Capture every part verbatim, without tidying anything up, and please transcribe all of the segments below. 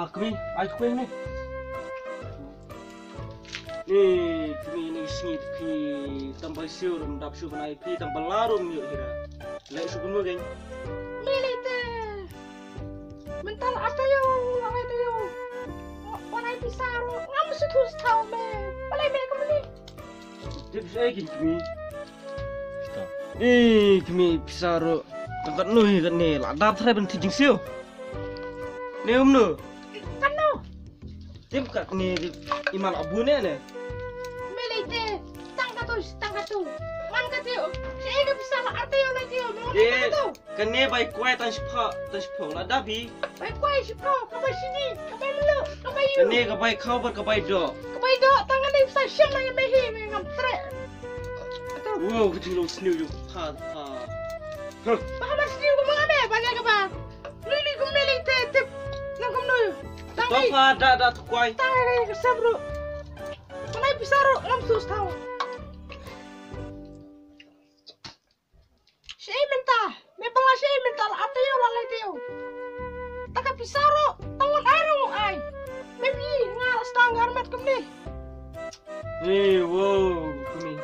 Ah, kmie, ai kmie ni. Ni kmie, ni sngi phi tang bai siew ruh ym dap shuh ban ai phi, tang ba la ruh ym ïoh hi ra. Leh shuh kumno kein. Me lei te. Mynta la ar taïew, la lai taïew. Wan ai pisa ruh ngam sngewthuh shuh me. Balei me kumne ni? Tip shaei kein kmie. Ih, kmie, pisa ruh tang katno hi katne, la dap tharai ban thied jingsiew. Ne kumno? Katno? Tip katne, i man abu ne ne. Me lei te, tang katto, tang katto. Man katto. Shaei ka pisa la ar taïew lai taïew, me wan tang katto. Kane bai kwai tang shiphew, tang shiphew la dap hi. Bai kwai shiphew, ka bai shini, ka bai mluh, ka bai ïew. Kane ka bai khaw bad ka bai doh. Ka bai doh, tang kane pisa shem na ïa me hi, me ngam treh. Ato. Wow, ka jinglong sniew jong pha, pha. Huh. Ba ka bai sniew ka ma me, ba ne ka ba. Lui lui kum me lei te, tip. Nang kum noi. Tang to ei. Pha da, da tu kwai. Tang ei ka sab ruh. Tang ei pisa ruh, ngam sus tau. Shaei mynta, me pala shaei mynta la ar taïew la lai taïew. Ta ka pisa ruh, tang ngan ai ruh ai. Me phi nga la stang armet kumne. Hey, wow, kmie.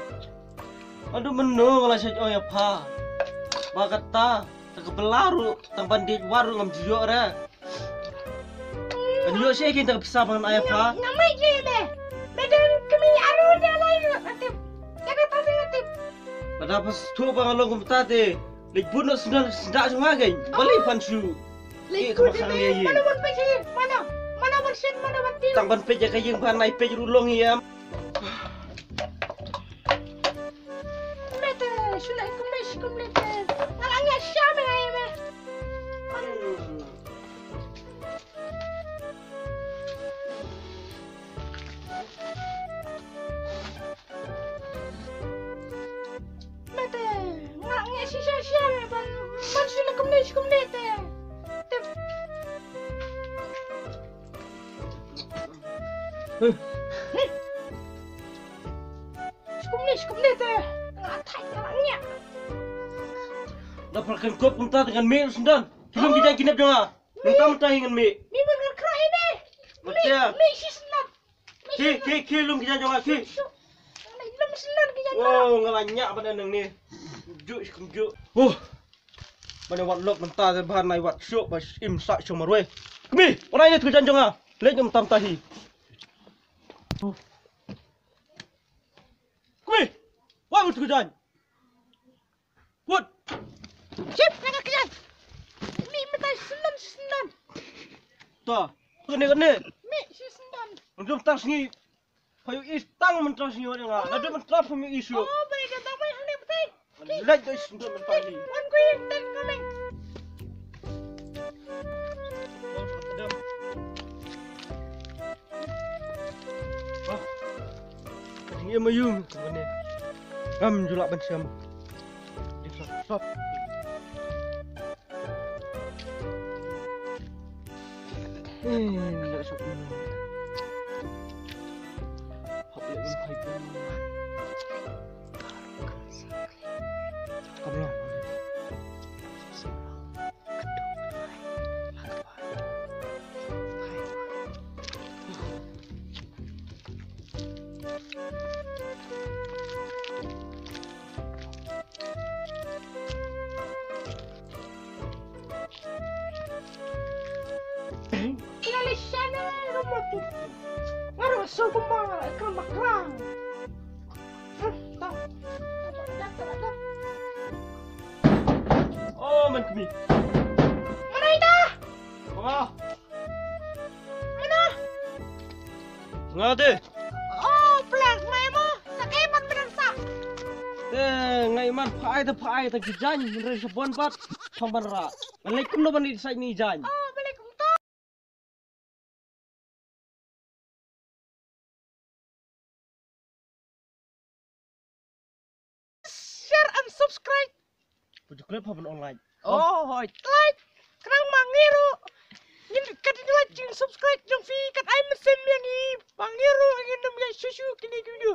Aduh, mynno nga la shait ong ïa pha. Ba kata, ta ka pala ruh, tang ban dei war ruh ngam ju ïoh re. Ngan ïoh shaei kein ta ka pisa ba ngan ai ïa pha. Nga mai ki me. Me dang kmie aru da lai ruh nga tip. Te ka ta te nga tip. Lada pha sngewthuh ba nga long kumta te. Leit bud noh sendal senda jong nga kein. Balei phan shu. Leit bud noh. Mano ban peit ïa, mano. Mano ban shen, mano ban tip. Tang ban peit ïa ka ïing ba nai peit ruh long ïa. Me te shu leit kumne shu kumne te. Nga la ngiah sha me ngai me. Me te, nga ngiah shisha shisha me ban, ban shu leh kumne shu kumne te. Te. Shu kumne shu kumne te. Nga thait nga ngiah. Da pyrkhat kop kumta te ngan mih sendon. Ki lum ki jaiñ ki nep jong nga. Mynta mynta hi ngan mih. Mih bad ngan khreh hi me. Mynta. Mih shi sendon. Ki, ki, ki lum ki jaiñ jong nga ki. Lum sendon ki jaiñ jong nga. Wow, nga la ñiah bad nangne. Juk shi kumjuh. Oh. Bad wat lok mynta te bha nai wat shuh ba im sah shong marwei. Kmie, wat ai ne tu jaiñ jong nga. Leit mynta mynta hi. Kmie, wat tu jaiñ. Kut. Ship, na ka kjat. Mih mynta sendon, sendon. Ta, kane, kane. Mih shi sendon. Mynta mynta sngi. Pha ïohi tang mynta sngi wan nga. Lada mynta pha ïohi shuh. Oh, bai da tang bai hangne batai. Leit da sendon mynta hi. Wan ko ïeng tang ka meng. Wah. Ka ding ïa ma ïung ka mane. Ngam ju lah ban shem. Dik sop sop. Eh, nda sop mane. Hop leh ban phai ban. Ka blong. Oh, man kmie. Mana ita? Mano? Nga te. Oh, plak mai mo. Sa kai man menang sa. Te ngai man pha ai te pha ai te ki jaiñ, hynrei sa bon bat pha ban ra. Ngan leit kumno ban leit sa ni jaiñ. Oh, balik kumto. Share and subscribe. Pujukle pha ban online. Oh, hoi. Like. Khnang ma ngi ruh ngin, kat ïa like jing subscribe jong phi kat ai mynsiem ïa ngi ba ngi ruh ngin ym ïa shu shu kine ki video.